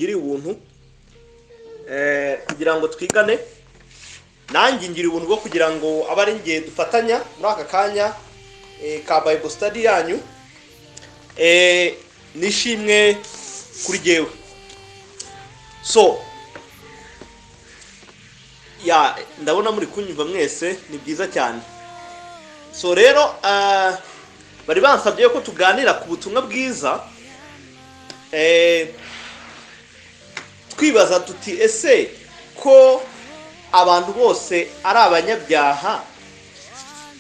Ugiriye ubuntu kugira ngo twigane, nanjye ngira ubuntu bwo kugira ngo abe ari njye dufatanya muri aka kanya ka Bible study yanyu. Nishimwe kuri jyewe. So ya, ndabona muri kunyumva mwese, ni byiza cyane. So rero bari bansabye ko tuganira ku butumwa bwiza, twibaza tuti: ese ko abantu bose ari abanyabyaha,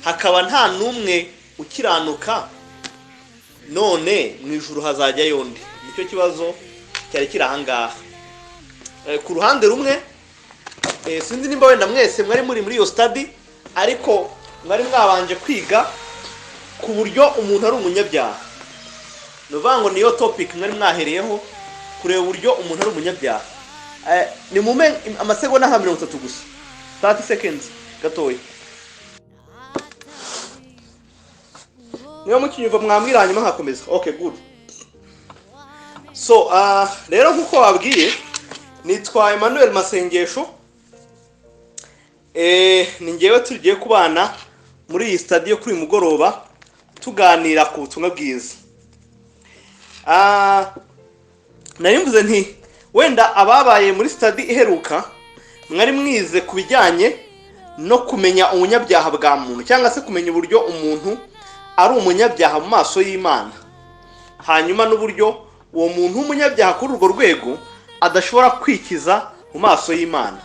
hakaba nta n'umwe ukiranuka, none mu ijuru hazajyayo nde? Nicyo kibazo cyari kiri ahangaha. Ku ruhande rumwe, sinzi nimba wenda mwese mwari muri iyo study, ariko mwari mwabanje kwiga ku buryo umuntu ari umunyabyaha. Ni ukuvuga ngo niyo topic mwari mwahereyeho, kureba uburyo umuntu ari umunyabyaha. Ni mume amasegonda nka 30 gusa, 30 seconds gatoya. Niba mukinyumva mwambwira, hanyuma nkakomeza. Okay, good. So rero nk'uko wabwiye, nitwa Emmanuel Masengesho. Ni ngewe tugiye kubana muri iyi study yo kuri uyu mugoroba, tuganira ku butumwa bwiza. Nari mvuze nti wenda ababaye muri study iheruka mwari mwize ku bijyanye no kumenya umunyabyaha bwa muntu, cyangwa se kumenya uburyo umuntu ari umunyabyaha mu maso y'Imana, hanyuma n'uburyo uwo muntu w'umunyabyaha kuri urwo rwego adashobora kwikiza mu maso y'Imana.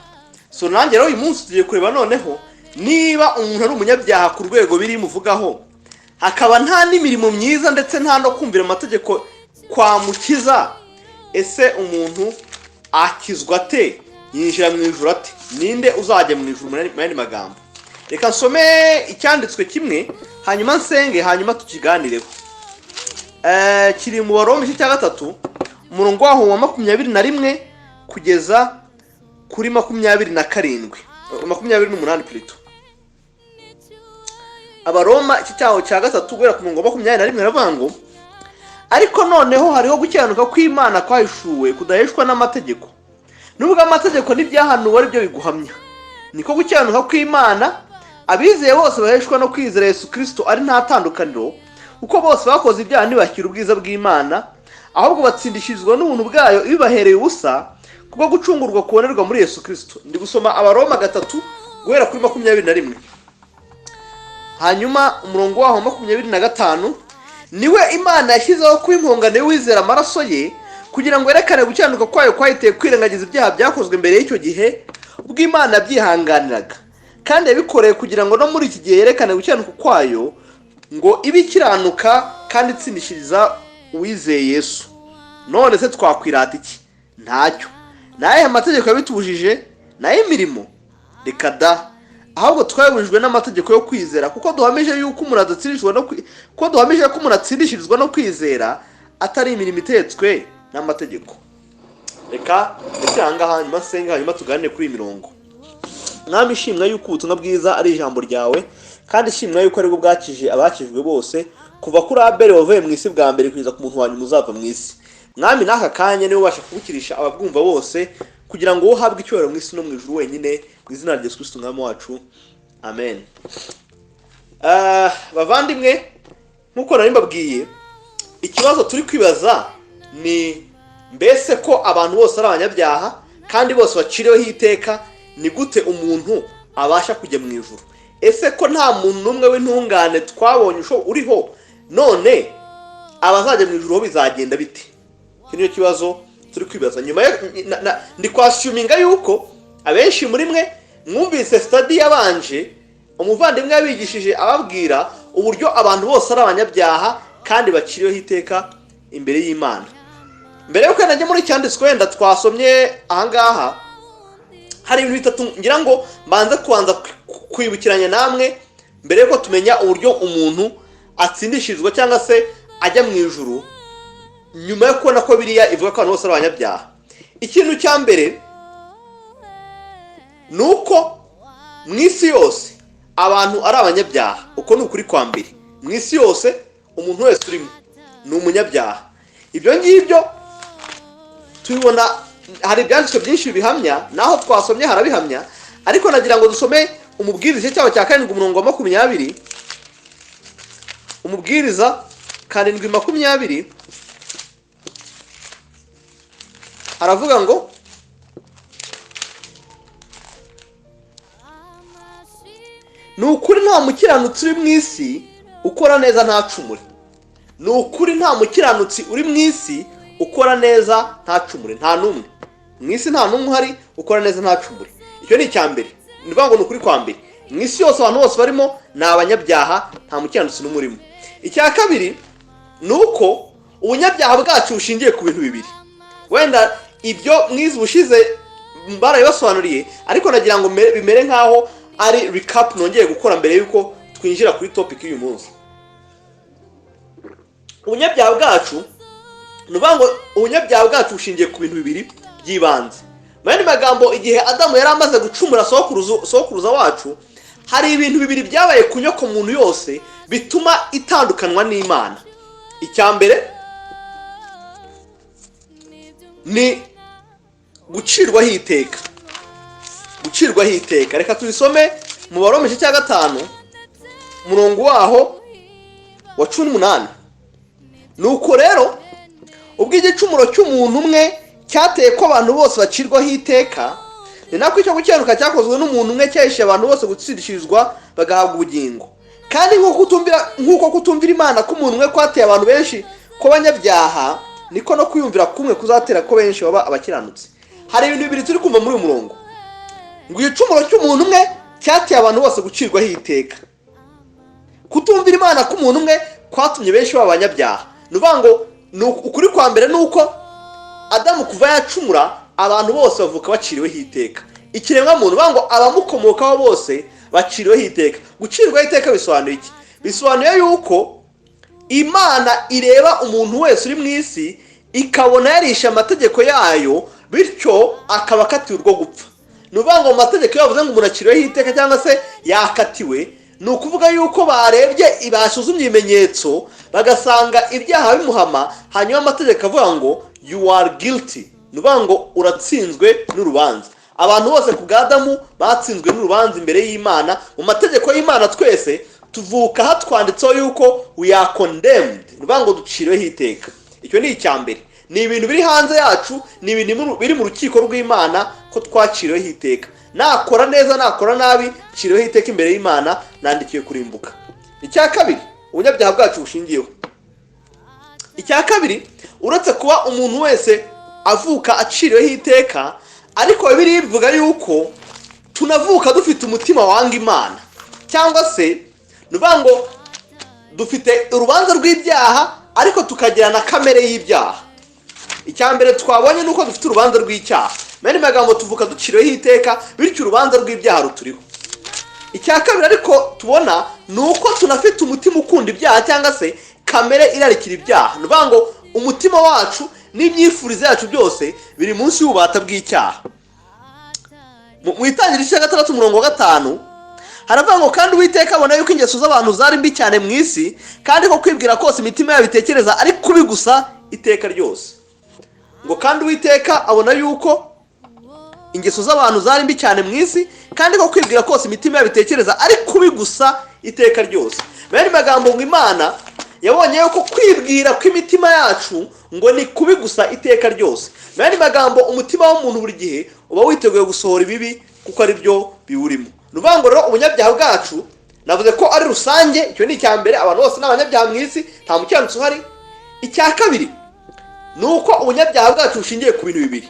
So nanjye rero uyu munsi tugiye kureba noneho niba umuntu ari umunyabyaha ku rwego biri muvugaho, hakaba nta n'imirimo myiza ndetse nta no kumvira amategeko kwa mukiza, ese umuntu akizwa ate? Yinjira mu ijuru ate? Ninde uzajya mu ijuru? Mu yandi magambo, reka nsome icyanditswe kimwe, hanyuma nsenge, hanyuma tukiganireho. Kiri mu Baroma igice cya 3, umurongo waho wa 21 kugeza kuri 27, 28 plutôt. Abaroma igice cyaho cya 3, guhera ku murongo wa 21, aravuga ngo: "Ariko noneho hariho gukiranuka kw'Imana kwahishuwe kudaheshwa n'amategeko, nubwo amategeko n'ibyahanuwe ari byo biguhamya. Niko gukiranuka kw'Imana abizeye bose baheshwa no kwizera Yesu Kirisito, ari nta tandukaniro, kuko bose bakoze ibyaha ntibakira ubwiza bw'Imana, ahubwo batsindishirizwa n'ubuntu bwayo ibibahereye ubusa kubwo gucungurwa kubonerwa muri Yesu Kirisito." Ndi gusoma Abaroma 3 guhera kuri 21, hanyuma umurongo waho 25: "Niwe Imana yashyizeho kuba impongano y'uwizera amaraso ye, kugira ngo yerekane gukiranuka kwayo kwahiteye kwirengagiza ibyaha byakozwe mbere y'icyo gihe, ubwo Imana yabyihanganiraga. Kandi yabikoreye kugira ngo no muri iki gihe yerekane gukiranuka kwayo, ngo ibe ikiranuka kandi itsindishiriza uwizeye Yesu. None se twakwirata iki? Ntacyo. Ni ayahe mategeko yabitubujije? Ni ay'imirimo? Reka da! Ahubwo twabujijwe n'amategeko yo kwizera, kuko duhamije yuko umuntu adatsindishirizwa no ko duhamije ko umuntu atsindishirizwa no kwizera, atari imirimo itetswe n'amategeko." Reka ndetse aha ngaha, hanyuma nsenge, hanyuma tuganire kuri iyi mirongo. Mwami, ishimwa yuko ubutumwa bwiza ari ijambo ryawe, kandi ishimwa yuko aribwo bwakije abakijwe bose, kuva kuri Abeli wavuye mu isi bwa mbere kugeza ku muntu wa nyuma uzava mu isi. Mwami, n'aka kanya niwe ubasha kubukirisha ababwumva bose, kugira ngo uhabwe icyubahiro mu isi no mu ijuru wenyine, mu izina rya Yesu Kristo Umwami wacu, amen. Bavandimwe, nk'uko nari mbabwiye, ikibazo turi kwibaza ni: mbese ko abantu bose ari abanyabyaha kandi bose baciriweho iteka, ni gute umuntu abasha kujya mu ijuru? Ese ko nta muntu n'umwe w'intungane twabonye uriho, none abazajya mu ijuru ho bizagenda bite? Iki nicyo kibazo turi kwibaza. Nyuma yo ndi kwassuminga yuko abenshi muri mwe mwumvise study yabanje, umuvandimwe yabigishije ababwira uburyo abantu bose ari abanyabyaha kandi baciriweho iteka imbere y'Imana. Mbere y'uko najya muri cyanditswe wenda twasomye ahangaha, hari ibintu bitatu ngira ngo mbanze kubanza kwibukiranya namwe mbere y'uko tumenya uburyo umuntu atsindishirizwa cyangwa se ajya mu ijuru, nyuma yo kubona ko biriya ivuga ko abantu bose ari abanyabyaha. Ikintu cya mbere ni uko mu isi yose abantu ari abanyabyaha. Uko ni ukuri kwa mbere. Mu isi yose umuntu wese urimo ni umunyabyaha. Ibyo ngibyo tubibona. Hari ibyanditswe byinshi bihamya, naho twasomye harabihamya, ariko nagira ngo dusome Umubwiriza igice cyaho cya 7, umurongo wa 20. Umubwiriza 7:20 aravuga ngo: "Ni ukuri nta mukiranutsi uri mu isi ukora neza ntacumure." Ni ukuri nta mukiranutsi uri mu isi ukora neza ntacumure. Nta n'umwe mu isi, nta n'umwe uhari ukora neza ntacumure. Icyo ni icya mbere. Ni ukuvuga ngo ni ukuri kwa mbere: mu isi yose, abantu bose barimo ni abanyabyaha, nta mukiranutsi n'umwe urimo. Icya kabiri ni uko ubunyabyaha bwacu bushingiye ku bintu bibiri. Wenda ibyo mwize ubushize barabibasobanuriye, ariko nagira ngo bimere nk'aho ari recap nongeye gukora mbere y'uko twinjira kuri topic y'uyu munsi. Ubunyabyaha bwacu, ni ukuvuga ngo ubunyabyaha bwacu bushingiye ku bintu bibiri by'ibanze. Mu yandi magambo, igihe Adamu yari amaze gucumura, sokuruza wacu, hari ibintu bibiri byabaye ku nyoko muntu yose bituma itandukanwa n'Imana. Icya mbere ni gucirwaho iteka. Gucirwaho iteka, reka tubisome mu Baroma igice cya 5, umurongo waho wa 18. Nuko rero ubwo igicumuro cy'umuntu umwe cyateye ko abantu bose bacirwaho iteka, ni nako icyo gukiranuka cyakozwe n'umuntu umwe cyahishe abantu bose gutsindishirizwa bagahabwa ubugingo. Kandi nk'uko kutumvira Imana k'umuntu umwe kwateye abantu benshi kw'abanyabyaha, niko no kwiyumvira kumwe kuzatera ko benshi baba abakiranutsi. Hari ibintu bibiri turi kumva muri uyu murongo: ngo igicumuro cy'umuntu umwe cyateye abantu bose gucirwaho iteka, kutumvira Imana k'umuntu umwe kwatumye benshi baba abanyabyaha. Ni ukuvuga ngo ukuri kwa mbere ni uko Adamu kuva yacumura, abantu bose bavuka baciriweho iteka. Ikiremwamuntu, bavuga ngo abamukomokaho bose baciriweho iteka. Gucirwaho iteka bisobanuye iki? Bisobanuye yuko Imana ireba umuntu wese uri mu isi ikabona yarishe amategeko yayo, bityo akaba akatiwe urwo gupfa. Ni ukuvuga ngo mu mategeko, iyo bavuze ngo umuntu aciriweho iteka cyangwa se yakatiwe, ni ukuvuga yuko barebye, basuzumye ibimenyetso, bagasanga ibyaha bimuhama, hanyuma amategeko avuga ngo "You are guilty." Ni ukuvuga ngo uratsinzwe n'urubanza. Abantu bose ku bwa Adamu batsinzwe n'urubanza imbere y'Imana. Mu mategeko y'Imana, twese tuvuka hatwanditseho yuko we are condemned. Ni ukuvuga ngo duciriweho iteka. Icyo ni icya mbere. Ni ibintu biri hanze yacu, ni ibintu biri mu rukiko rw'Imana ko twaciriweho iteka. Nakora neza, nakora nabi, nciriweho iteka imbere y'Imana, nandikiwe kurimbuka. Icya kabiri ubunyabyaha bwacu bushingiyeho, icya kabiri, uretse kuba umuntu wese avuka aciriweho iteka, ariko Bibiliya ivuga yuko tunavuka dufite umutima wanga Imana. Cyangwa se ni ukuvuga ngo dufite urubanza rw'ibyaha, ariko tukagira na kamere y'ibyaha. Icya mbere twabonye ni uko dufite urubanza rw'icyaha. Mu yandi magambo, tuvuka duciriweho iteka, bityo urubanza rw'ibyaha ruturiho. Icya kabiri ariko tubona ni uko tunafite umutima ukunda ibyaha, cyangwa se kamere irarikira ibyaha. Ni ukuvuga ngo umutima wacu n'imyifurize yacu byose biri munsi y'ububata bw'icyaha. Mu Itangiriro igice cya 6, umurongo wa 5, haravuga ngo: "Kandi Uwiteka abona yuko ingeso z'abantu zari mbi cyane mu isi, kandi ko kwibwira kose imitima yabo itekereza ari kubi gusa iteka ryose." Ngo kandi Uwiteka abona yuko ingeso z'abantu zari mbi cyane mu isi, kandi ko kwibwira kose imitima yabo itekereza ari kubi gusa iteka ryose. Mu yandi magambo, ngo Imana yabonye yuko kwibwira kw'imitima yacu ngo ni kubi gusa iteka ryose. Mu yandi magambo, umutima w'umuntu buri gihe uba witeguye gusohora ibibi, kuko ari byo biwurimo. Ni ukuvuga ngo rero ubunyabyaha bwacu navuze ko ari rusange. Icyo ni icya mbere: abantu bose ni abanyabyaha mu isi, nta mukiranutsi uhari. Icya kabiri ni uko ubunyabyaha bwacu bushingiye ku bintu bibiri: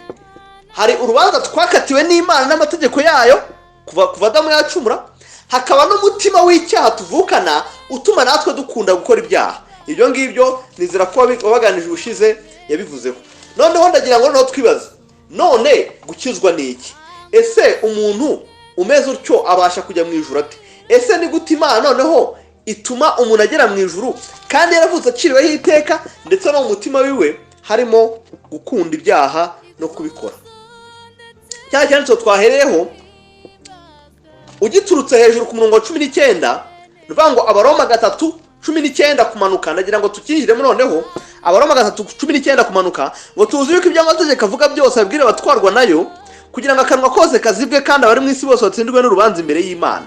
hari urubanza twakatiwe n'Imana n'amategeko yayo kuva Adamu yacumura, hakaba n'umutima w'icyaha tuvukana utuma natwe dukunda gukora ibyaha. Ibyo ngibyo nizera ko wabaganije ubushize yabivuzeho. Noneho ndagira ngo noneho twibaze: none gukizwa ni iki? Ese umuntu umeze utyo abasha kujya mu ijuru ate? Ese ni gute Imana noneho ituma umuntu agera mu ijuru kandi yaravutse aciriweho iteka, ndetse no mu mutima wiwe harimo gukunda ibyaha no kubikora? Cya cyanditseho twahereyeho, ugiturutse hejuru ku murongo wa 19, ni ukuvuga ngo Abaroma 3:19. 19 kumanuka. Ndagira ngo tukinjiremo noneho. Abaroma 3:19 kumanuka, ngo tuzi yuko ibyo amategeko avuga byose abibwira abatwarwa nayo, kugira ngo akanwa kose kazibwe, kandi abari mu isi bose batsindwe n'urubanza imbere y'Imana.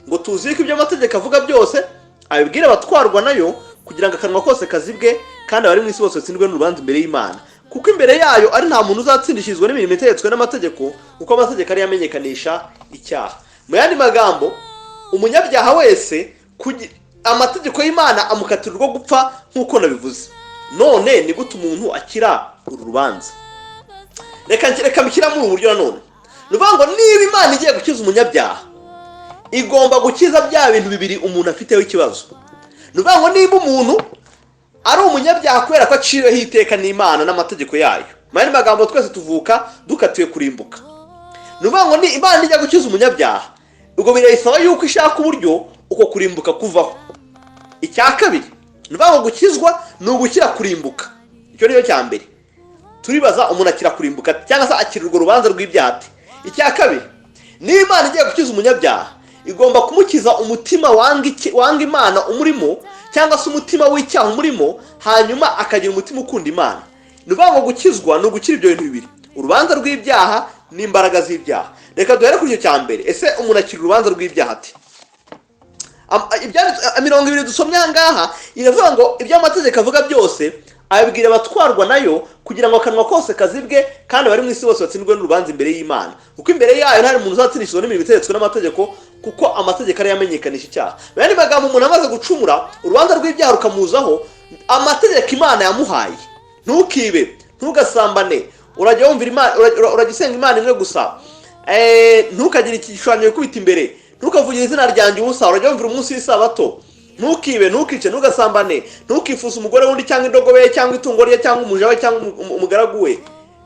Ngo tuzi yuko ibyo amategeko avuga byose abibwira abatwarwa nayo, kugira ngo akanwa kose kazibwe, kandi abari mu isi bose batsindwe n'urubanza imbere y'Imana, kuko imbere yayo ari nta muntu uzatsindishirizwa n'imirimo itegetswe n'amategeko, kuko amategeko ariyo amenyekanisha icyaha. Mu yandi magambo, umunyabyaha wese amategeko y'Imana amukatira urwo gupfa, nk'uko nabivuze. None ni gute umuntu akira uru rubanza? Reka mbishyira muri ubu buryo nanone. Ni ukuvuga ngo niba Imana igiye gukiza umunyabyaha, igomba gukiza bya bintu bibiri umuntu afiteho ikibazo. Ni ukuvuga ngo niba umuntu ari umunyabyaha kubera ko aciriweho iteka n'Imana n'amategeko yayo, mu yandi magambo twese tuvuka dukatiwe kurimbuka. Ni ukuvuga ngo ni Imana ijya gukiza umunyabyaha, ubwo birayisaba yuko ishaka uburyo uko kurimbuka kuvaho. Icya kabiri, ni ukuvuga ngo gukizwa ni ugukira kurimbuka. Icyo niyo cya mbere. Turibaza, umuntu akira kurimbuka cyangwa se akira urwo rubanza rw'ibyaha ate? Icya kabiri, niba Imana igiye gukiza umunyabyaha, igomba kumukiza umutima wanga Imana umurimo, cyangwa se umutima w'icyaha umurimo, hanyuma akagira umutima ukunda Imana. Ni ukuvuga ngo gukizwa ni ugukira ibyo bintu bibiri, urubanza rw'ibyaha n'imbaraga z'ibyaha. Reka duhere kuri icyo cya mbere. Ese umuntu akira urubanza rw'ibyaha ate? 20 dusomye aha ngaha iravuga ngo ibyo amategeko avuga byose abibwira abatwarwa nayo, kugira ngo akanwa kose kazibwe, kandi abari mu isi bose batsindwe n'urubanza imbere y'Imana, kuko imbere yayo nta muntu uzatsindishirizwa n'imirimo itegetswe n'amategeko, kuko amategeko ariyo amenyekanisha icyaha. Mu yandi magambo, umuntu amaze gucumura, urubanza rw'ibyaha rukamuzaho, amategeko Imana yamuhaye, ntukibe, ntugasambane, urajya wumvira Imana, urajya usenga Imana imwe gusa, ntukagire igishushanyo wikubita imbere, ntukavugire izina ryanjye ubusa, urajya wumvira umunsi w'isabato, ntukibe, ntukice, ntugasambane, ntukifuze umugore w'undi cyangwa indogobe ye cyangwa itungo rye cyangwa umuja we cyangwa umugaragu we,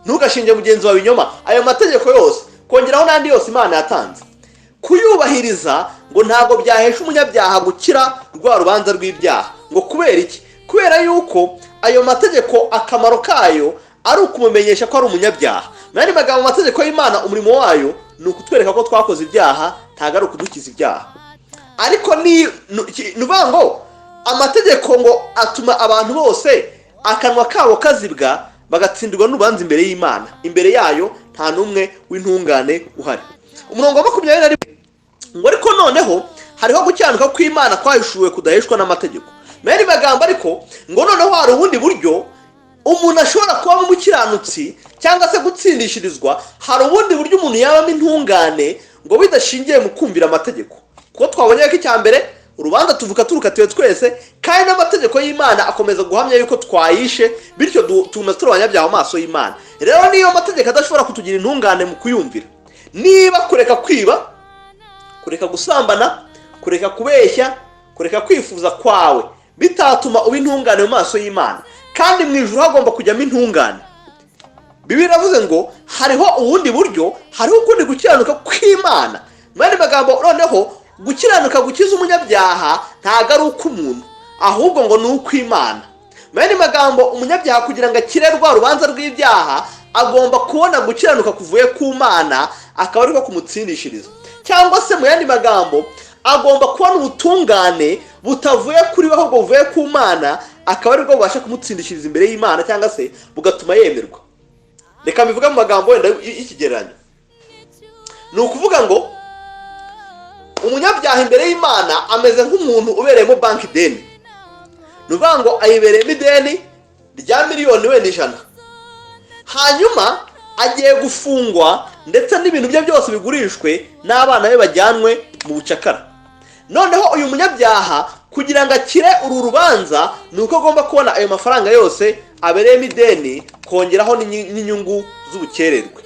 ntugashinje mugenzi wawe ibinyoma. Ayo mategeko yose, kongeraho n'andi yose Imana yatanze, kuyubahiriza ngo ntabwo byahesha umunyabyaha gukira rwa rubanza rw'ibyaha. Ngo kubera iki? Kubera yuko ayo mategeko akamaro kayo ari ukumumenyesha ko ari umunyabyaha. Mu yandi magambo, amategeko y'Imana umurimo wayo ni ukutwereka ko twakoze ibyaha, ntabwo ari ukudukiza ibyaha. Ariko ni ukuvuga ngo amategeko ngo atuma abantu bose akanwa kabo kazibwa, bagatsindirwa n'urubanza imbere y'Imana. Imbere yayo nta n'umwe w'intungane uhari. Umurongo wa 21 ngo ariko noneho hariho gukiranuka kw'Imana kwahishuwe kudaheshwa n'amategeko. Mu yandi magambo, ariko ngo noneho hari ubundi buryo umuntu ashobora kubamo umukiranutsi cyangwa se gutsindishirizwa. Hari ubundi buryo umuntu yabamo intungane ngo bidashingiye mu kumvira amategeko, kuko twabonye ko icya mbere, urubanza tuvuka turukatiwe twese, kandi n'amategeko y'Imana akomeza guhamya yuko twayishe, bityo tuguma turi abanyabyaha mu maso y'Imana. Rero niyo amategeko adashobora kutugira intungane mu kuyumvira, niba kureka kwiba, kureka gusambana, kureka kubeshya, kureka kwifuza kwawe bitatuma uba intungane mu maso y'Imana, kandi mu ijuru hagomba kujyamo intungane, Bibiliya iravuze ngo hariho ubundi buryo, hariho ukundi gukiranuka kw'Imana. Mu yandi magambo noneho, gukiranuka gukiza umunyabyaha ntabwo ari ukw'umuntu, ahubwo ngo ni ukw'Imana. Mu yandi magambo, umunyabyaha kugira ngo akire rwa rubanza rw'ibyaha, agomba kubona gukiranuka kuvuye ku Mana, akaba ariko kumutsindishiriza. Cyangwa se mu yandi magambo, agomba kubona ubutungane butavuye kuri we, ahubwo buvuye ku Mana, akaba aribwo bubasha kumutsindishiriza imbere y'Imana, cyangwa se bugatuma yemerwa. Reka mbivuge mu magambo wenda y'ikigereranyo. Ni ukuvuga ngo umunyabyaha imbere y'Imana ameze nk'umuntu ubereyemo banki ideni. Ni ukuvuga ngo ayibereyemo ideni rya miliyoni wenda 100, hanyuma agiye gufungwa, ndetse n'ibintu bye byose bigurishwe, n'abana be bajyanwe mu bucakara. Noneho uyu munyabyaha kugira ngo akire uru rubanza, ni uko agomba kubona ayo mafaranga yose abereyemo ideni, kongeraho n'inyungu z'ubukererwe.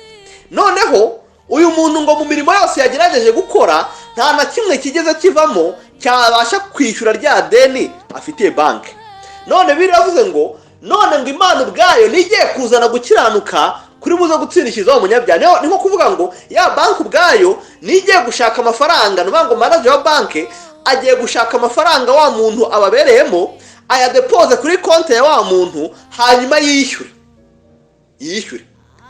Noneho uyu muntu ngo mu mirimo yose yagerageje gukora, nta na kimwe kigeze kivamo cyabasha kwishyura rya deni afitiye banki. None biravuze ngo none ngo Imana ubwayo nigiye kuzana gukiranuka kuri buze gutsindishiriza wa munyabyaha. Ni nko kuvuga ngo ya banki ubwayo nigiye gushaka amafaranga. Ni ukuvuga ngo manager wa banki agiye gushaka amafaranga wa muntu ababereyemo, ayadepoze kuri konti ya wa muntu, hanyuma yishyure.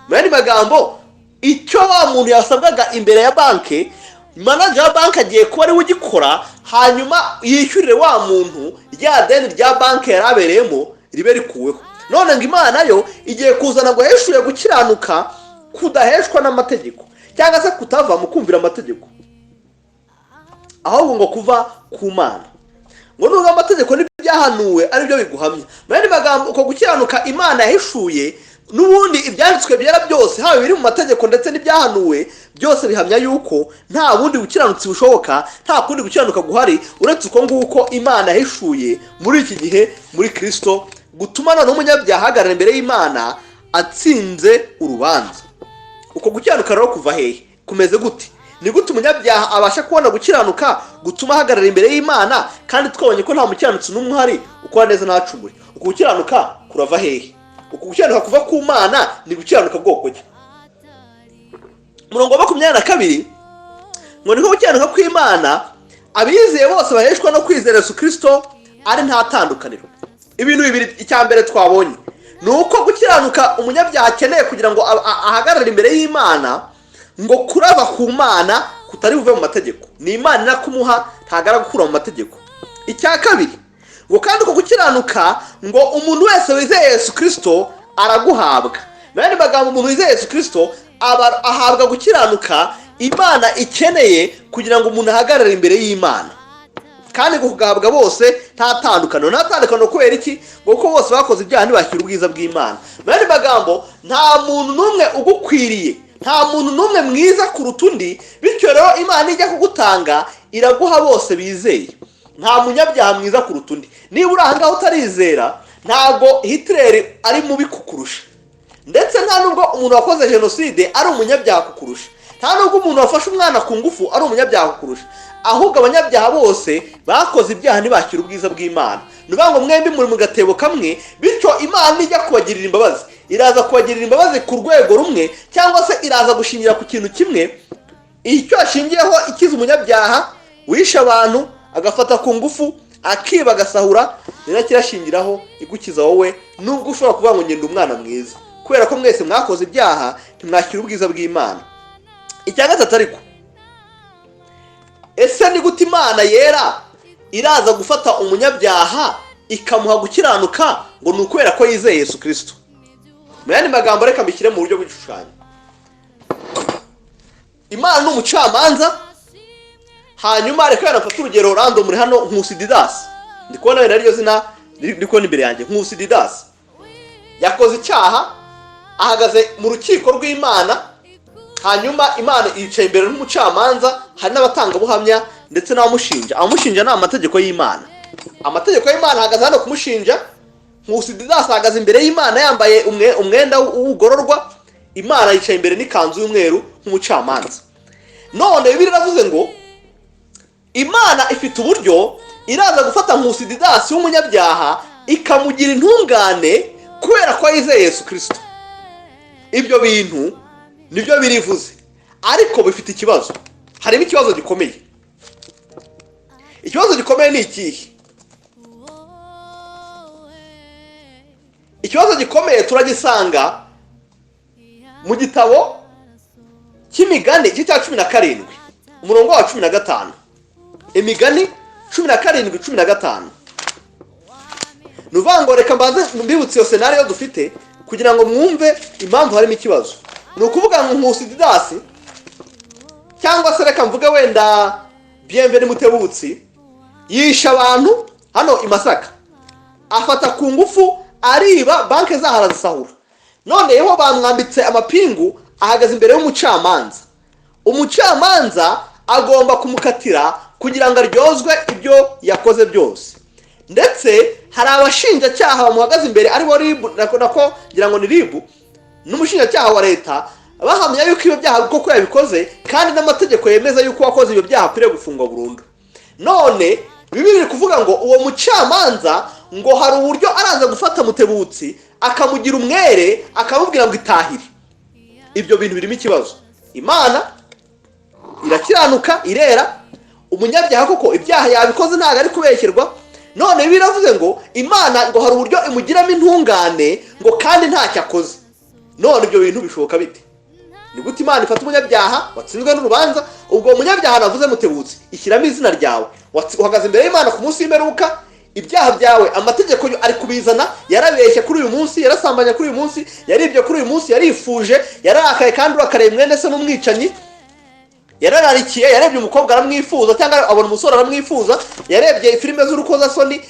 Mu yandi magambo, icyo wa muntu yasabwaga imbere ya banki, Manager wa banki agiye kuba ariwe ugikora, hanyuma yishyurire wa muntu rya deni rya banki yari abereyemo ribe rikuweho. None ngo Imana yo igiye kuzana ngo yaheshuye gukiranuka kudaheshwa n'amategeko, cyangwa se kutava mu kumvira amategeko, ahubwo ngo kuva ku Mana, ngo nubwo amategeko n'ibyahanuwe ari byo biguhamya. Mu yandi magambo, uko gukiranuka Imana yahishuye, n'ubundi ibyanditswe byera byose, haba ibiri mu mategeko ndetse n'ibyahanuwe byose, bihamya yuko nta bundi bukiranutsi bushoboka, nta kundi gukiranuka guhari uretse uko nguko Imana yahishuye muri iki gihe muri Kirisito, gutuma noneho umunyabyaha ahagarara imbere y'Imana atsinze urubanza. Uko gukiranuka rero kuva hehe? Kumeze gute? Ni gute umunyabyaha abasha kubona gukiranuka gutuma ahagarara imbere y'Imana, kandi twabonye ko nta mukiranutsi n'umwe uhari ukora neza ntacumure? Uko gukiranuka kurava hehe? Uku gukiranuka kuva ku Mana ni gukiranuka bwoko ki? Umurongo wa 22 ngo: "Niko gukiranuka kw'Imana abizeye bose baheshwa no kwizera Yesu Kirisito, ari nta tandukaniro." Ibintu bibiri: icya mbere twabonye ni uko gukiranuka umunyabyaha akeneye kugira ngo ahagarare imbere y'Imana ngo kurava ku Mana, kutari buve mu mategeko. Ni Imana inakumuha, ntabwo gukura mu mategeko. Icya kabiri ngo kandi uko gukiranuka ngo umuntu wese wizeye Yesu Kirisito araguhabwa. Mu yandi magambo, umuntu wizeye Yesu Kirisito aba ahabwa gukiranuka Imana ikeneye kugira ngo umuntu ahagarare imbere y'Imana, kandi ngo kugahabwa bose nta tandukaniro. Nta tandukaniro kubera iki? Ngo kuko bose bakoze ibyaha ntibashyira ubwiza bw'Imana. Mu yandi magambo, nta muntu n'umwe ugukwiriye, nta muntu n'umwe mwiza kuruta undi. Bityo rero Imana ijya kugutanga iraguha bose bizeye, nta munyabyaha mwiza kuruta undi. Niba uri ahangaha utarizera, ntabwo Hitler ari mubi kukurusha, ndetse nta nubwo umuntu wakoze jenoside ari umunyabyaha kukurusha, nta nubwo umuntu wafashe umwana ku ngufu ari umunyabyaha kukurusha. Ahubwo abanyabyaha bose bakoze ibyaha ntibakire ubwiza bw'Imana. Ni ukuvuga ngo mwembi muri mu gatebo kamwe. Bityo Imana ijya kubagirira imbabazi, iraza kubagirira imbabazi ku rwego rumwe, cyangwa se iraza gushingira ku kintu kimwe. Icyo yashingiyeho ikiza umunyabyaha wishe abantu, agafata ku ngufu, akiba, agasahura, ni nacyo irashingiraho igukiza wowe, nubwo ushobora kuvuga ngo ngenda umwana mwiza, kubera ko mwese mwakoze ibyaha ntimwakira ubwiza bw'Imana. Icya gatatu ariko, ese ni gute Imana yera iraza gufata umunyabyaha ikamuha gukiranuka ngo ni ukubera ko yizeye Yesu Kirisito? Mu yandi magambo, reka mbishyire mu buryo bw'igishushanyo. Imana ni umucamanza. Hanyuma reka wenda mfate urugero random hano, Nkusi Didasi. Ndi kubona wenda ariryo zina ndi kubona imbere yanjye. Nkusi Didasi yakoze icyaha, ahagaze mu rukiko rw'Imana. Hanyuma Imana yicaye imbere n'umucamanza, hari n'abatangabuhamya ndetse n'abamushinja. Abamushinja ni amategeko y'Imana. Amategeko y'Imana ahagaze hano kumushinja. Nkusi Didasi ahagaze imbere y'Imana yambaye umwenda w'ubugororwa. Imana yicaye imbere n'ikanzu y'umweru nk'umucamanza. None Bibiliya iravuze ngo Imana ifite uburyo iraza gufata Nkusi Didasi w'umunyabyaha ikamugira intungane kubera ko yizeye Yesu Kirisito. Ibyo bintu nibyo birivuze, ariko bifite ikibazo, harimo ikibazo gikomeye. Ikibazo gikomeye ni ikihe? Ikibazo gikomeye turagisanga mu gitabo cy'Imigani, igice cya 17, umurongo wa 15. Imigani 17:15. Ni ukuvuga ngo reka mbanze mbibutse iyo scenario dufite kugira ngo mwumve impamvu harimo ikibazo. Ni ukuvuga ngo Nkusi Didasi, cyangwa se reka mvuge wenda Bienvenu Mutebutsi, yishe abantu hano i Masaka, afata ku ngufu, ariba, banki zaho arazisahura. Noneho bamwambitse amapingu, ahagaze imbere y'umucamanza. Umucamanza agomba kumukatira kugira ngo aryozwe ibyo yakoze byose. Ndetse hari abashinjacyaha bamuhagaze imbere, aribo RIB, nako ngira ngo ni RIB n'umushinjacyaha wa leta, bahamya yuko ibyo byaha koko yabikoze, kandi n'amategeko yemeza yuko uwakoze ibyo byaha akwiriye gufungwa burundu. None Bibiliya iri kuvuga ngo uwo mucamanza ngo hari uburyo araza gufata Mutebutsi akamugira umwere, akamubwira ngo itahire. Ibyo bintu birimo ikibazo. Imana irakiranuka, irera. Umunyabyaha koko ibyaha yabikoze, ntabwo ari kubeshyerwa. None biravuze ngo Imana ngo hari uburyo imugiramo intungane ngo kandi ntacyo akoze. None ibyo bintu bishoboka bite? Ni gute Imana ifata umunyabyaha watsinzwe n'urubanza? Ubwo munyabyaha navuze mutebutse, ishyiramo izina ryawe. Uhagaze imbere y'Imana ku munsi w'imperuka. Ibyaha byawe amategeko yo ari kubizana. Yarabeshye kuri uyu munsi, yarasambanye kuri uyu munsi, yaribye kuri uyu munsi, yarifuje, yararakaye kandi urakariye mwene se n'umwicanyi, yarararikiye, yarebye umukobwa aramwifuza cyangwa abona umusore aramwifuza, yarebye filime z'urukozasoni,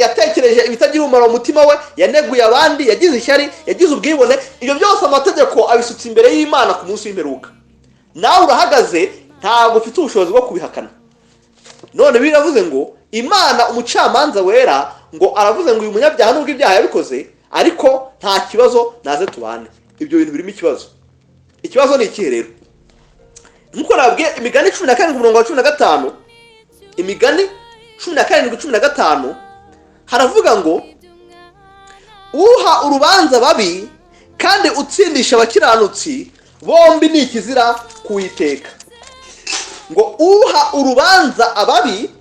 yatekereje ibitagira umumaro mu mutima we, yaneguye abandi, yagize ishyari, yagize ubwibone. Ibyo byose amategeko abisutse imbere y'Imana ku munsi w'imperuka. Nawe urahagaze, ntabwo ufite ubushobozi bwo kubihakana. None biravuze ngo Imana, umucamanza wera, ngo aravuze ngo uyu munyabyaha, nubwo ibyaha yabikoze, ariko nta kibazo, naze tubane. Ibyo bintu birimo ikibazo. Ikibazo ni ikihe rero? Nkuko nababwiye, Imigani 17 umurongo wa 15, Imigani 17:15, haravuga ngo: "Uha urubanza babi kandi utsindisha abakiranutsi, bombi ni ikizira kuwiteka." Ngo uha urubanza ababi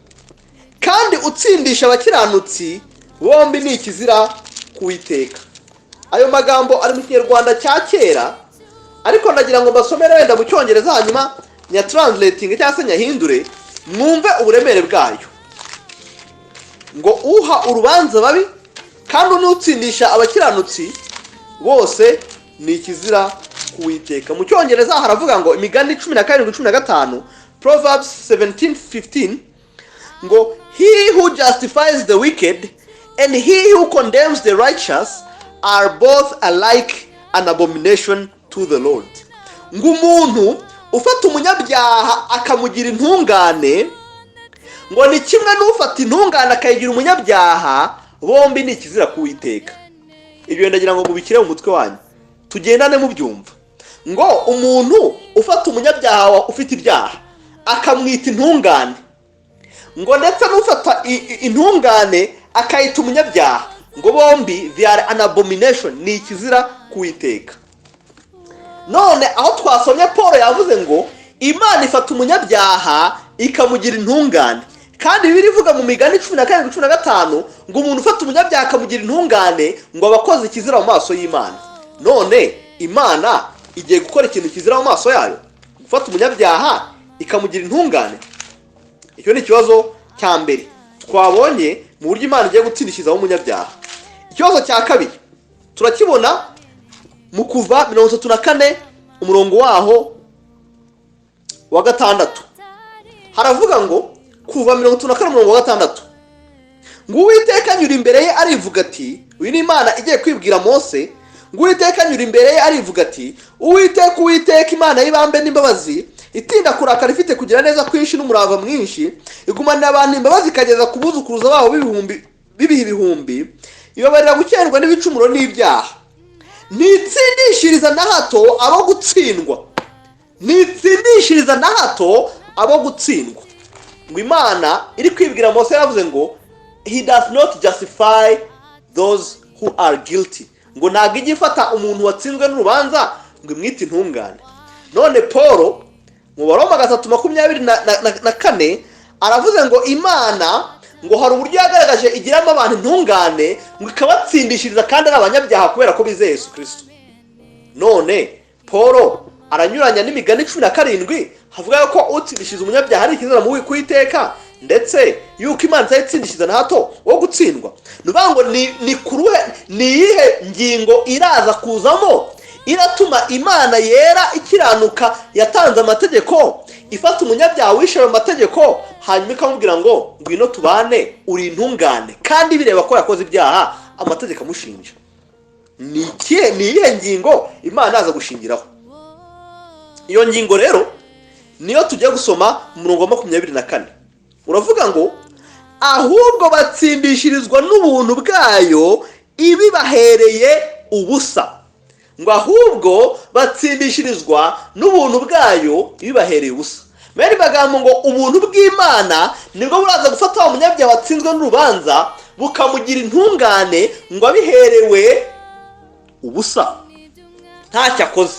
kandi utsindisha abakiranutsi, bombi ni ikizira kuwiteka. Ayo magambo ari mu Kinyarwanda cya kera, ariko ndagira ngo mbasomere wenda mu Cyongereza, hanyuma nya translating cyangwa se nyahindure, mwumve uburemere bwayo. Ngo uha urubanza babi kandi unutsindisha abakiranutsi, bose ni ikizira kuwiteka. Mu Cyongereza haravuga ngo, Imigani 17:15, Proverbs 17:15, ngo: "He who justifies the wicked and he who condemns the righteous are both alike an abomination to the Lord." Ngo umuntu ufata umunyabyaha akamugira intungane, ngo ni kimwe n'ufata intungane akayigira umunyabyaha, bombi ni ikizira kuwiteka. Ibyo ndagira ngo mubishyire mu mutwe wanyu, tugendane mubyumva. Ngo umuntu ufata umunyabyaha ufite ibyaha akamwita intungane, ngo ndetse n'ufata intungane akayita umunyabyaha, ngo bombi they are an abomination, ni ikizira kuwiteka. None aho twasomye, Paul yavuze ngo Imana ifata umunyabyaha ikamugira intungane, kandi Bibiliya ivuga mu Migani 17:15 ngo umuntu ufata umunyabyaha akamugira intungane, ngo aba akoze ikizira mu maso y'Imana. None Imana igiye gukora ikintu kizira mu maso yayo, gufata umunyabyaha ikamugira intungane? Icyo ni ikibazo cya mbere twabonye mu buryo Imana igiye gutsindishirizaho umunyabyaha. Ikibazo cya kabiri turakibona mu Kuva 34 umurongo waho wa 6. Haravuga ngo, Kuva 34 umurongo wa 6, ngo: "Uwiteka anyura imbere ye arivuga ati," uyu ni Imana igiye kwibwira Mose, ngo: "Uwiteka anyura imbere ye arivuga ati: 'Uwiteka, Uwiteka, Imana y'ibambe n'imbabazi, itinda kurakara, ifite kugira neza kwinshi n'umurava mwinshi, igumanira abantu imbabazi ikageza ku buzukuruza babo b'ibihumbi b'ibihe ibihumbi, ibabarira gukererwa n'ibicumuro n'ibyaha, ntitsindishiriza na hato abo gutsindwa, ntitsindishiriza na hato abo gutsindwa.'" Ngo Imana iri kwibwira Mose yaravuze ngo: "He does not justify those who are guilty." Ngo ntabwo ijya ifata umuntu watsinzwe n'urubanza ngo imwite intungane. None Paul mu Baroma 3:24 aravuze ngo Imana ngo hari uburyo yagaragaje igiramo abantu intungane, ngo ikabatsindishiriza kandi ari abanyabyaha kubera ko bizeye Yesu Kirisito. None Paul aranyuranya n'Imigani 17 havuga ko utsindishiriza umunyabyaha ari ikizira mu kuwiteka, ndetse yuko Imana itayitsindishiriza na hato wo gutsindwa. Ni ukuvuga ngo ni kuruhe, ni iyihe ngingo iraza kuzamo iratuma Imana yera, ikiranuka, yatanze amategeko, ifata umunyabyaha wishe ayo mategeko, hanyuma ikamubwira ngo: "Ngwino tubane, uri intungane," kandi bireba ko yakoze ibyaha amategeko amushinja? Ni ikihe, ni iyihe ngingo Imana yaza gushingiraho? Iyo ngingo rero niyo tugiye gusoma mu murongo wa 24. Uravuga ngo: "Ahubwo batsindishirizwa n'ubuntu bwayo ibibahereye ubusa." Ngo ahubwo batsindishirizwa n'ubuntu bwayo ibibahereye ubusa. Mu magambo, ngo ubuntu bw'Imana nibwo buraza gufata wa munyabyaha watsinzwe n'urubanza, bukamugira intungane, ngo abiherewe ubusa, ntacyo akoze.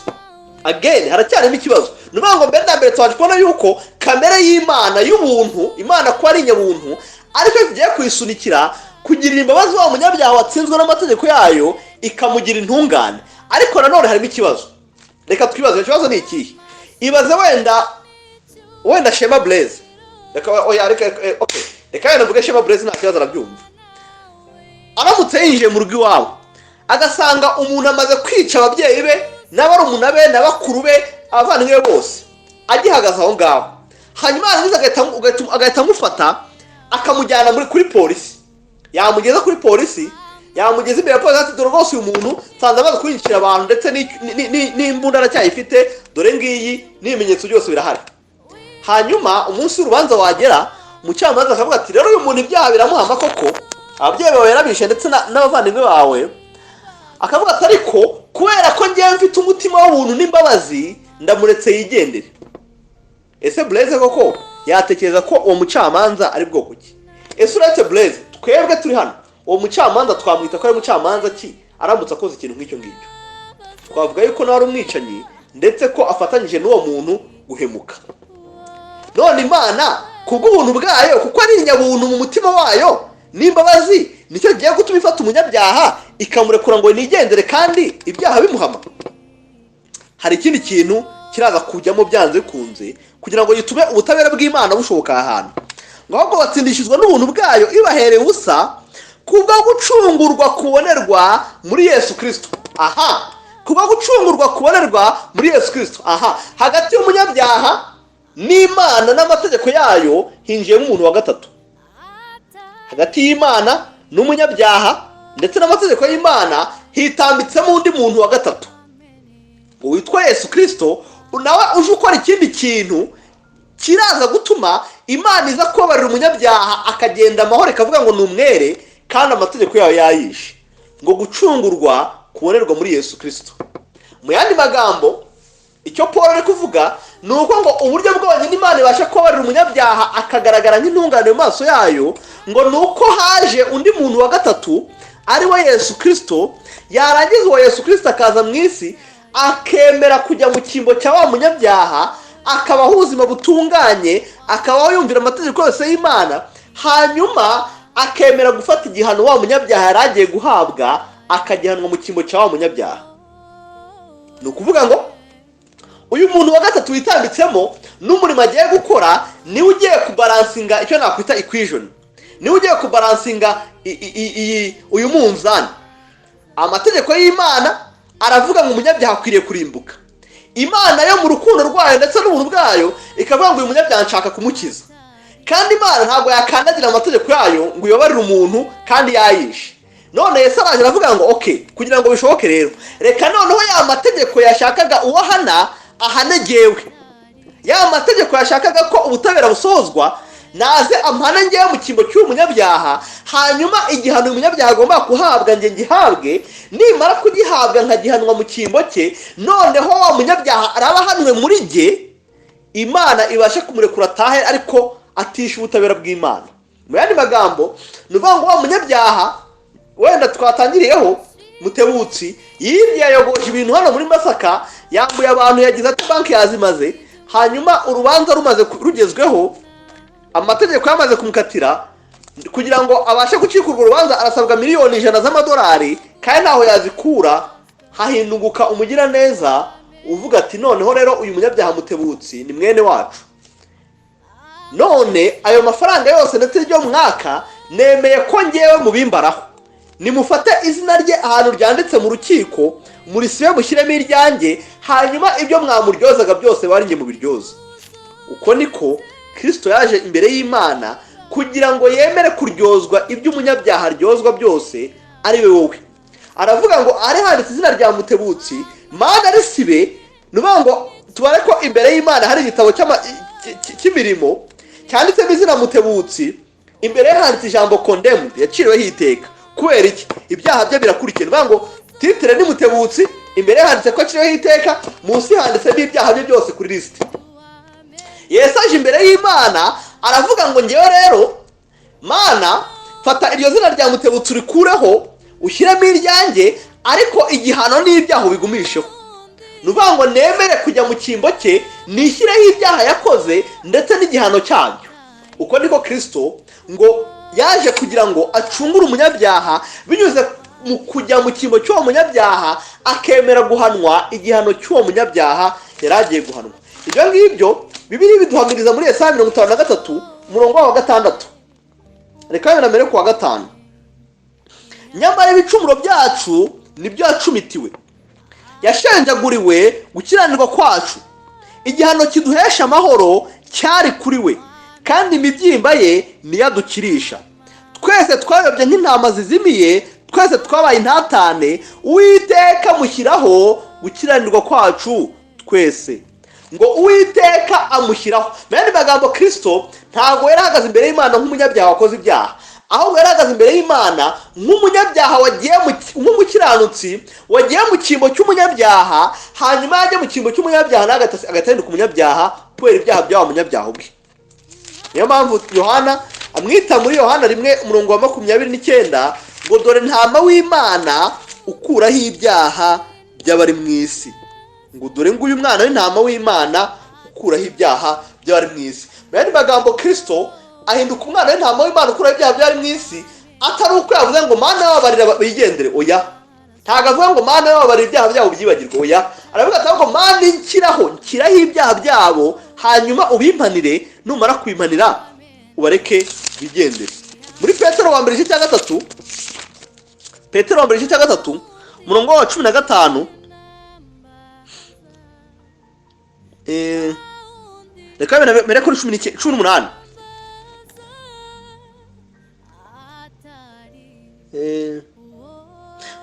Again, haracyarimo ikibazo. Ni ukuvuga ngo mbere na mbere twaje kubona yuko kamere y'Imana y'ubuntu, Imana ko ari inyabuntu, ariko tugiye kuyisunikira kugirira imbabazi wa munyabyaha watsinzwe n'amategeko yayo, ikamugira intungane. Ariko nanone harimo ikibazo. Reka twibaze, ikibazo ni ikihe? Ibaze wenda Wenda Shema Blaise, reka, oya, reka, okay, reka wenda mvuge Shema Blaise, nta kibazo, arabyumva. Aramutse yinjiye mu rugo iwabo agasanga umuntu amaze kwica ababyeyi be n'abarumuna be na bakuru be, abavandimwe be bose, agihagaze aho ngaho, hanyuma yarangiza agahita amufata akamujyana kuri polisi, yamugeza kuri polisi, yamugeza imbere ya polisi, ati: "Dore rwose uyu muntu nsanze amaze kwinjira abantu, ndetse n'imbunda aracyayifite, dore ngiyi, n'ibimenyetso byose birahari." Hanyuma umunsi w'urubanza wagera, umucamanza akavuga ati: "Rero uyu muntu ibyaha biramuhama koko, ababyeyi bawe yarabishe ndetse n'abavandimwe bawe." Akavuga ati: "Ariko kubera ko ngewe mfite umutima w'ubuntu n'imbabazi, ndamuretse yigendere." Ese Blaise koko yatekereza ko uwo mucamanza ari bwoko ki? Ese uretse Blaise, twebwe turi hano, uwo mucamanza twamwita ko ari mucamanza ki aramutse akoze ikintu nk'icyo ngicyo? Twavuga yuko nawe ari umwicanyi, ndetse ko afatanyije n'uwo muntu guhemuka. None Imana kubw'ubuntu bwayo, kuko ari inyabuntu mu mutima wayo n'imbabazi, nicyo kigiye gutuma ifata umunyabyaha ikamurekura ngo nigendere kandi ibyaha bimuhama? Hari ikindi kintu kiraza kujyamo byanze bikunze kugira ngo gitume ubutabera bw'Imana bushoboka aha hantu, ngo ahubwo batsindishirizwa n'ubuntu bwayo ibahereye ubusa kubwo gucungurwa kubonerwa muri Yesu Kirisito. Aha, kubwo gucungurwa kubonerwa muri Yesu Kirisito. Aha hagati y'umunyabyaha n'Imana n'amategeko yayo hinjiyemo umuntu wa gatatu. Hagati y'Imana n'umunyabyaha ndetse n'amategeko y'Imana hitambitsemo undi muntu wa gatatu witwa Yesu Kirisito, nawe uje ukora ikindi kintu kiraza gutuma Imana iza kubabarira umunyabyaha akagenda amahoro, ikavuga ngo ni umwere kandi amategeko yayo yayishe. Ngo gucungurwa kubonerwa muri Yesu Kirisito. Mu yandi magambo, icyo Paul ari kuvuga ni uko ngo uburyo bwonyine Imana ibasha kubabarira umunyabyaha akagaragara nk'intungane mu maso yayo, ngo ni uko haje undi muntu wa gatatu, ari we Yesu Kirisito. Yarangiza uwo Yesu Kirisito akaza mu isi, akemera kujya mu cyimbo cya wa munyabyaha, akabaho ubuzima butunganye, akabaho yumvira amategeko yose y'Imana, hanyuma akemera gufata igihano wa munyabyaha yari agiye guhabwa, akagihanwa mu cyimbo cya wa munyabyaha. Ni ukuvuga ngo uyu muntu wa gatatu witambitsemo n'umurimo agiye gukora, niwe ugiye kubalancinga icyo nakwita equation, niwe ugiye kubalancinga uyu munzani. Amategeko y'Imana aravuga ngo umunyabyaha akwiriye kurimbuka. Imana yo mu rukundo rwayo ndetse n'ubuntu bwayo ikavuga ngo uyu munyabyaha nshaka kumukiza. Kandi Imana ntabwo yakandagira amategeko yayo ngo ibabarire umuntu kandi yayishe. None Yesu araje aravuga ngo: "Okay, kugira ngo bishoboke rero, reka noneho ya mategeko yashakaga uwo ahana, ahane jyewe. Ya mategeko yashakaga ko ubutabera busohozwa, naze ampane ngewe mu cyimbo cy'uyu munyabyaha, hanyuma igihano uyu munyabyaha agomba kuhabwa njye ngihabwe. Nimara kugihabwa nkagihanwa mu cyimbo cye, noneho wa munyabyaha araba ahanwe muri jye, Imana ibashe kumurekura atahe, ariko atishe ubutabera bw'Imana." Mu yandi magambo, ni ukuvuga ngo wa munyabyaha wenda twatangiriyeho, Mutebutsi, yibye, yayogoje ibintu hano muri Masaka, yambuye abantu, yagize ati banki yazimaze. Hanyuma urubanza rumaze rugezweho, amategeko yamaze kumukatira, kugira ngo abashe gucika urwo rubanza arasabwa miliyoni 100 z'amadolari, kandi ntaho yazikura. Hahinduka umugiraneza uvuga ati: "Noneho rero uyu munyabyaha Mutebutsi ni mwene wacu, none ayo mafaranga yose ndetse ryo mwaka nemeye ko ngewe mubimbaraho. Nimufate izina rye ahantu ryanditse mu rukiko, murisibe, mushyiremo iryanjye, hanyuma ibyo mwamuryozaga byose bari njye mubiryoza." Uko niko Kirisito yaje imbere y'Imana kugira ngo yemere kuryozwa ibyo umunyabyaha aryozwa byose, ari we wowe. Aravuga ngo ari handitse izina rya Mutebutsi, Mana risibe. Ni ukuvuga ngo tubare ko imbere y'Imana hari igitabo cy'imirimo cyanditsemo izina Mutebutsi, imbere ye handitse ijambo "condemned", yaciriweho iteka. Kubera iki? Ibyaha bye birakurikiye. Ni ukuvuga ngo titre ni Mutebutsi, imbere ye handitse ko aciriweho iteka, munsi handitsemo ibyaha bye byose kuri lisiti. Yesu aje imbere y'Imana aravuga ngo: "Ngewe rero Mana, fata iryo zina rya Mutebutsi urikureho, ushyiremo iryanjye, ariko igihano n'ibyaha ubigumisheho." Ni ukuvuga ngo nemere kujya mu cyimbo cye, nishyireho ibyaha yakoze ndetse n'igihano cyabyo. Uko niko Kirisito ngo yaje kugira ngo acungure umunyabyaha binyuze mu kujya mu cyimbo cy'uwo munyabyaha, akemera guhanwa igihano cy'uwo munyabyaha yari agiye guhanwa. Ibyo ngibyo Bibiliya biduhamiriza muri Yesaya 53, umurongo wa 6. Reka wenda mbere ku wa 5. Nyamara ibicumuro byacu nibyo yacumitiwe, yashenjaguriwe gukiranirwa kwacu, igihano kiduhesha amahoro cyari kuri we, kandi imibyimba ye niyo adukirisha. Twese twayobye nk'intama zizimiye, twese twabaye intatane, Uwiteka amushyiraho gukiranirwa kwacu twese. Ngo Uwiteka amushyiraho. Mu yandi magambo, Kirisito ntabwo yari ahagaze imbere y'Imana nk'umunyabyaha wakoze ibyaha, ahubwo yari ahagaze imbere y'Imana nk'umunyabyaha wagiye nk'umukiranutsi wagiye mu cyimbo cy'umunyabyaha, hanyuma yajya mu cyimbo cy'umunyabyaha nawe agahita ahinduka umunyabyaha kubera ibyaha by'wa munyabyaha ubwe. Niyo mpamvu Yohana amwita muri Yohana 1 umurongo wa 29 ngo: "Dore ntama w'Imana ukuraho ibyaha by'abari mu isi." Ngo: "Dore nguyu mwana w'intama w'Imana ukuraho ibyaha by'abari mu isi." Mu yandi magambo, Kirisito ahinduka umwana w'intama w'Imana ukuraho ibyaha by'abari mu isi, atari uko yavuze ngo: "Mana, babarira bigendere." Oya, ntabwo avuga ngo: "Mana, babarira ibyaha byabo byibagirwe." Oya, aravuga ati: "Ahubwo Mana, nshyiraho ibyaha byabo, hanyuma ubimpanire, numara kubimpanira ubareke bigendere." Muri Petero wa mbere igice cya 3, Petero wa mbere igice cya 3, umurongo wa 15, reka mbere kuri 18.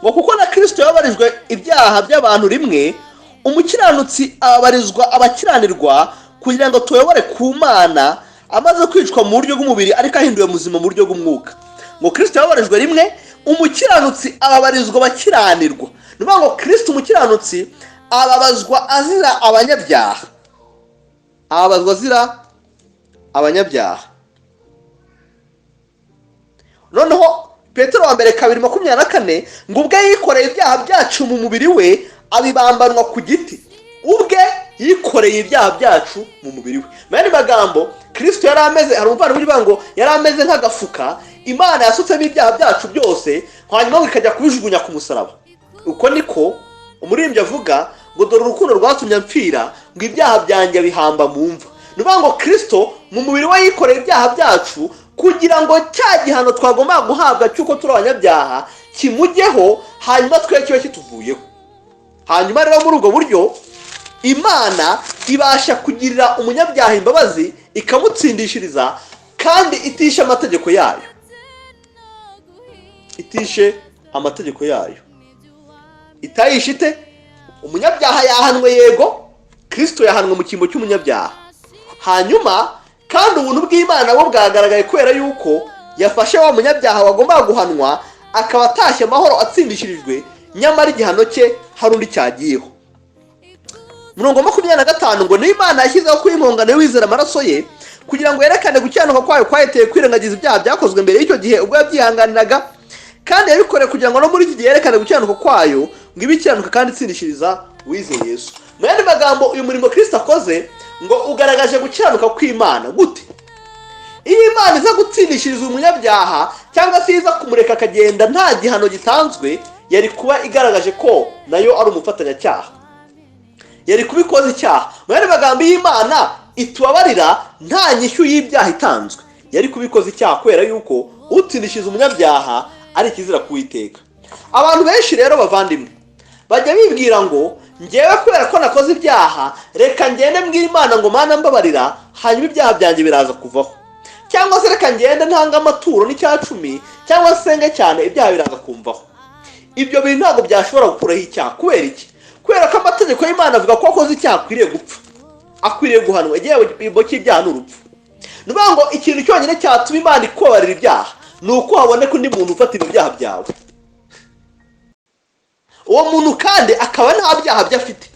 Ngo: "Kuko na Kirisito yababarijwe ibyaha by'abantu rimwe, umukiranutsi ababarizwa abakiranirwa, kugira ngo tuyobore ku Mana, amaze kwicwa mu buryo bw'umubiri ariko ahinduwe muzima mu buryo bw'umwuka." Ngo Kirisito yababarijwe rimwe, umukiranutsi ababarizwa abakiranirwa. Ni ukuvuga ngo Kirisito umukiranutsi ababazwa azira abanyabyaha, ababazwa azira abanyabyaha. Noneho Petero wa mbere 2:24 ngo: "Ubwe yikoreye ibyaha byacu mu mubiri we, abibambanwa ku giti." Ubwe yikoreye ibyaha byacu mu mubiri we. Mu yandi magambo, Kirisito yari ameze, hari umuvandimwe uvuga ngo yari ameze nk'agafuka Imana yasutsemo ibyaha byacu byose, hanyuma ikajya kubijugunya ku musaraba. Uko niko umuririmbyi avuga ngo: "Dore urukundo rwatumye mpfira, ngo ibyaha byanjye bihamba mu mva." Ni ukuvuga ngo Kirisito mu mubiri we yikoreye ibyaha byacu kugira ngo cya gihano twagombaga guhabwa cy'uko turi abanyabyaha kimujyeho, hanyuma twe kibe kituvuyeho. Hanyuma rero muri ubwo buryo Imana ibasha kugirira umunyabyaha imbabazi, ikamutsindishiriza, kandi itishe amategeko yayo, itishe amategeko yayo. Itayishe ite? Umunyabyaha yahanwe, yego, Kirisito yahanwe mu cyimbo cy'umunyabyaha. Hanyuma kandi ubuntu bw'Imana bwo bwagaragaye kubera yuko yafashe wa munyabyaha wagombaga guhanwa, akaba atashye amahoro atsindishirijwe, nyamara igihano cye hari undi cyagiyeho. Murongo 25 ngo: "Niyo Imana yashyizeho kuba impongano y'uwizera amaraso ye, kugira ngo yerekane gukiranuka kwayo kwayiteye kwirengagiza ibyaha byakozwe mbere y'icyo gihe ubwo yabyihanganiraga, kandi yabikoreye kugira ngo no muri iki gihe yerekane gukiranuka kwayo, ngo ibe ikiranuka kandi itsindishiriza uwizeye Yesu." Mu yandi magambo, uyu murimo Kirisito akoze ngo ugaragaje gukiranuka kw'Imana. Gute? Iyo Imana iza gutsindishiriza umunyabyaha, cyangwa se iza kumureka akagenda nta gihano gitanzwe, yari kuba igaragaje ko nayo ari umufatanyacyaha, yari kuba ikoze icyaha. Mu yandi magambo, iyo Imana itubabarira nta nyishyu y'ibyaha itanzwe, yari kuba ikoze icyaha, kubera yuko utsindishiriza umunyabyaha ari ikizira kuwiteka. Abantu benshi rero, bavandimwe, bajya bibwira ngo: "Ngewe kubera ko nakoze ibyaha, reka ngende mbwira Imana ngo: 'Mana, mbabarira,' hanyuma ibyaha byanjye biraza kuvaho, cyangwa se reka ngende ntanga amaturo n'icya cumi, cyangwa se senge cyane, ibyaha biraza kumvaho." Ibyo bintu ntabwo byashobora gukuraho icyaha. Kubera iki? Kubera ko amategeko y'Imana avuga ko wakoze icyaha akwiriye gupfa, akwiriye guhanwa. Igihembo cy'ibyaha ni urupfu. Ni ukuvuga ngo ikintu cyonyine cyatuma Imana ikubabarira ibyaha ni uko haboneka undi muntu ufata ibyo byaha byawe, uwo muntu kandi akaba nta byaha bye afite,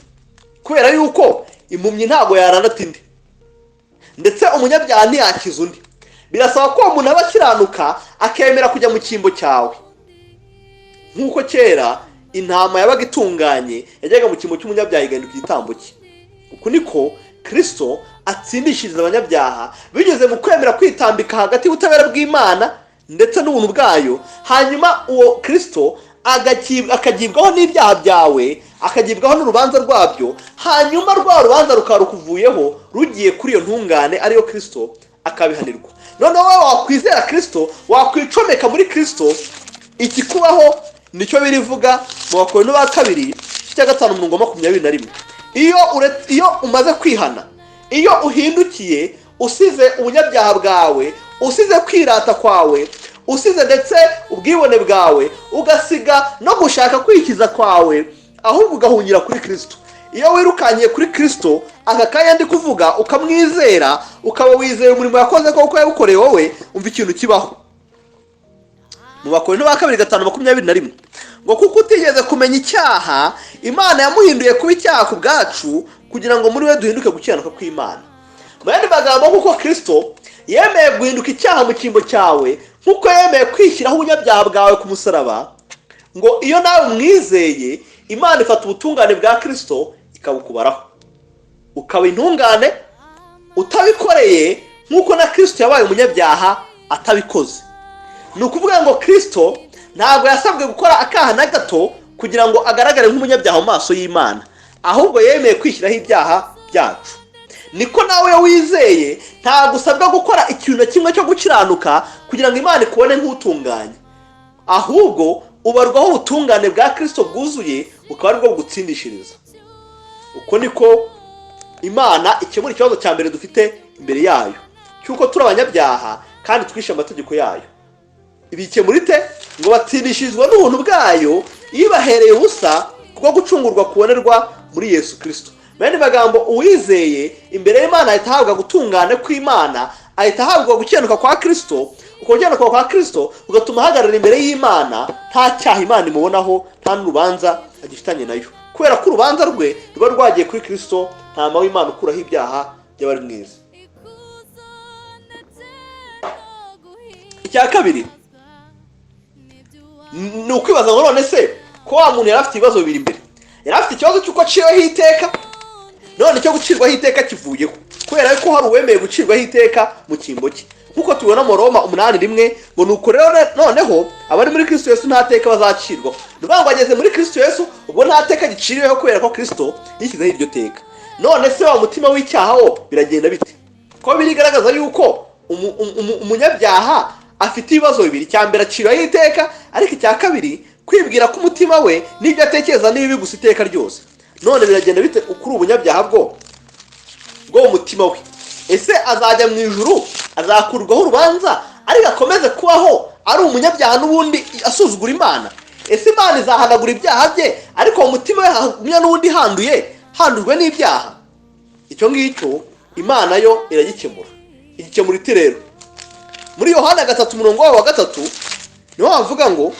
kubera yuko impumyi ntabwo yarandata indi, ndetse umunyabyaha ntiyakiza undi. Birasaba ko uwo muntu aba akiranuka, akemera kujya mu cyimbo cyawe, nk'uko kera intama yabaga itunganye yajyaga mu cyimbo cy'umunyabyaha igahinduka igitambo cye. Uku niko Kirisito atsindishiriza abanyabyaha binyuze mu kwemera kwitambika hagati y'ubutabera bw'Imana ndetse n'ubuntu bwayo. Hanyuma uwo Kirisito akagibwaho n'ibyaha byawe, akagibwaho n'urubanza rwabyo, hanyuma rwa rubanza rukaba rukuvuyeho, rugiye kuri iyo ntungane ariyo Kirisito, akabihanirwa. Noneho wowe wakwizera Kirisito, wakwicomeka muri Kirisito, ikikubaho nicyo birivuga mu Bakorinto ba kabiri, igice cya 5, umurongo wa 21. Iyo umaze kwihana, iyo uhindukiye, usize ubunyabyaha bwawe, usize kwirata kwawe, usize ndetse ubwibone bwawe, ugasiga no gushaka kwikiza kwawe, ahubwo ugahungira kuri Kirisito, iyo wirukankiye kuri Kirisito aka kanya ndi kuvuga, ukamwizera, ukaba wizeye umurimo yakoze koko yawukoreye wowe, umva ikintu kibaho mu Bakorinto ba kabiri 5:21 ngo: "Kuko utigeze kumenya icyaha, Imana yamuhinduye kuba icyaha ku bwacu, kugira ngo muri we duhinduke gukiranuka kw'Imana." Mu yandi magambo, kuko Kirisito yemeye guhinduka icyaha mu cyimbo cyawe, nk'uko yemeye kwishyiraho ubunyabyaha bwawe ku musaraba, ngo iyo nawe umwizeye, Imana ifata ubutungane bwa Kirisito ikabukubaraho, ukaba intungane utabikoreye, nk'uko na Kirisito yabaye umunyabyaha atabikoze. Ni ukuvuga ngo Kirisito ntabwo yasabwe gukora akaha na gato kugira ngo agaragare nk'umunyabyaha mu maso y'Imana, ahubwo yemeye kwishyiraho ibyaha byacu. Niko nawe iyo wizeye, ntabwo usabwa gukora ikintu na kimwe cyo gukiranuka kugira ngo Imana ikubone nk'utunganye, ahubwo ubarwaho ubutungane bwa Kirisito bwuzuye, bukaba aribwo bugutsindishiriza. Uko niko Imana ikemura ikibazo cya mbere dufite imbere yayo, cy'uko turi abanyabyaha kandi twishe amategeko yayo. Ibikemura ite? Ngo batsindishirizwa n'ubuntu bwayo ibahereye ubusa kubwo gucungurwa kubonerwa muri Yesu Kirisito. Mu yandi magambo, uwizeye imbere y'Imana ahita ahabwa gutungana kw'Imana, ahita ahabwa gukiranuka kwa Kirisito. Uko gukiranuka kwa Kirisito kugatuma ahagarara imbere y'Imana nta cyaha Imana imubonaho, nta n'urubanza agifitanye nayo, kubera ko urubanza rwe ruba rwagiye kuri Kirisito, ntama w'Imana ukuraho ibyaha by'abari mu isi. Icya kabiri ni ukwibaza ngo: none se ko wa muntu yari afite ibibazo bibiri imbere? Yari afite ikibazo cy'uko aciweho iteka, none icyo gucirwaho iteka kivuyeho kubera ko hari uwemeye gucirwaho iteka mu cyimbo cye, nk'uko tubibona mu Roma 8:1 ngo: "Nuko rero noneho abari muri Kristo Yesu nta teka bazacirwaho." Ni ukuvuga ngo ageze muri Kristo Yesu, ubwo nta teka giciriweho kubera ko Kristo yishyizeho iryo teka. None se wa mutima w'icyaha wo biragenda bite, ko birigaragaza yuko umunyabyaha afite ibibazo bibiri? Icya mbere, aciraho iteka, ariko icya kabiri, kwibwira ko umutima we n'ibyo atekereza ni bibi gusa iteka ryose. None biragenda bite kuri ubunyabyaha bwo mu mutima we? Ese azajya mu ijuru, azakurwaho urubanza, ariko akomeze kubaho ari umunyabyaha n'ubundi asuzugura Imana? Ese Imana izahanagura ibyaha bye, ariko mu mutima we hagumya n'ubundi handuye, handujwe n'ibyaha? Icyo ngicyo Imana yo iragikemura. Igikemura iti rero? Muri Yohana 3, umurongo wawo wa 3, niho havuga ngo: